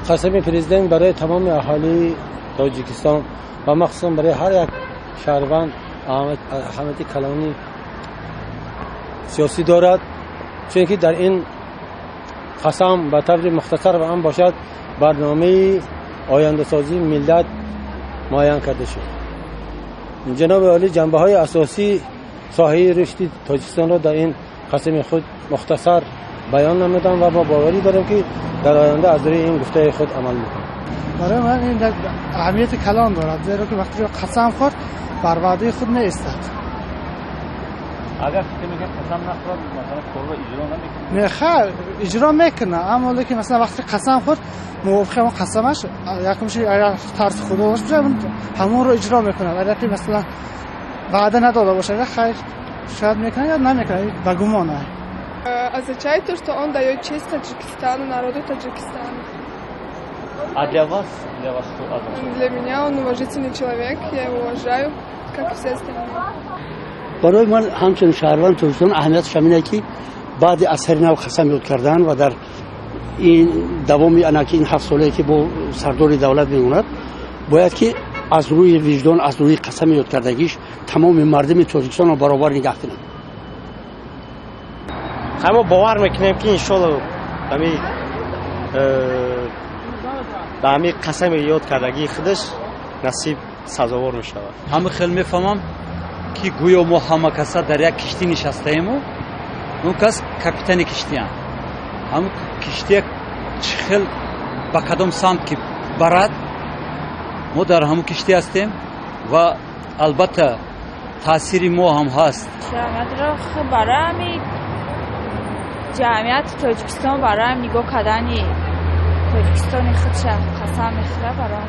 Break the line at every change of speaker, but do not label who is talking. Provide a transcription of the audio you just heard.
Қасами президент барои тамоми аҳолии Тоҷикистон ва махсусан барои ҳар як шаҳрванд аҳамияти калони сиёсӣ дорад, чунки дар ин қасам ба таври мухтасар ва ам бошад, барномаи ояндасозии миллат муайян карда шуд. Ҷаноби олӣ ҷанбаҳои асосии соҳаи рушди Тоҷикистонро дар ин қасами худ мухтасар баён намуданд ва мо боварӣ дорем, ки дар оянда аз рӯи ин гуфтаи худ амал мекунем.
Барои ман ин як аҳамияти калон дорад, зеро ки вақте қасам хӯрд, бар ваъдаи худ меистад.
Агар фикр мекунед, қасам нахӯрад, масалан, корро иҷро намекунад?
Не, хайр, иҷро мекунад, аммо лекин, масалан, вақте қасам хӯрд, мувофиқи ҳамон қасамаш, якумши, агар тарси Худо дошта бошад, ҳамонро иҷро мекунад. Агар ки, масалан, ваъда надода бошад, хайр, шояд мекунад ё намекунад, ба гумон.
Означает то, что он дает честь Таджикистану, народу Таджикистана.
А для вас что означает?
Для меня он уважительный человек, я его уважаю, как и все остальные.
Барои ман ҳамчун шаҳрванд Тоҷикистон аҳамияташ ҳамин, ки баъди аз сари нав қасам ёд кардан ва дар ин давоми анаки ин 7 солае, ки бо сардори давлат мемонад, бояд ки аз рӯи виҷдон, аз рӯи қасами ёдкардагиш тамоми мардуми Тоҷикистонро баробар нигаҳ кунад.
Мо бовар мекунем, ки иншолло ҳами ба ҳами қасами ёд кардагии худаш насиб сазовор мешавад.
Ҳама хел мефаҳмам, ки гӯё мо ҳама каса дар як киштӣ нишастаему он кас капитани киштиам. Ҳамн киштия чӣ хел, ба кадом самт ки барад, мо дар ҳамун киштӣ ҳастем ва албатта таъсири мо ҳам ҳаст.
Барои ҳами ҷамъияти Тоҷикистон, барои ҳам нигоҳ кардани Тоҷикистони худша қасам мехӯрад барои.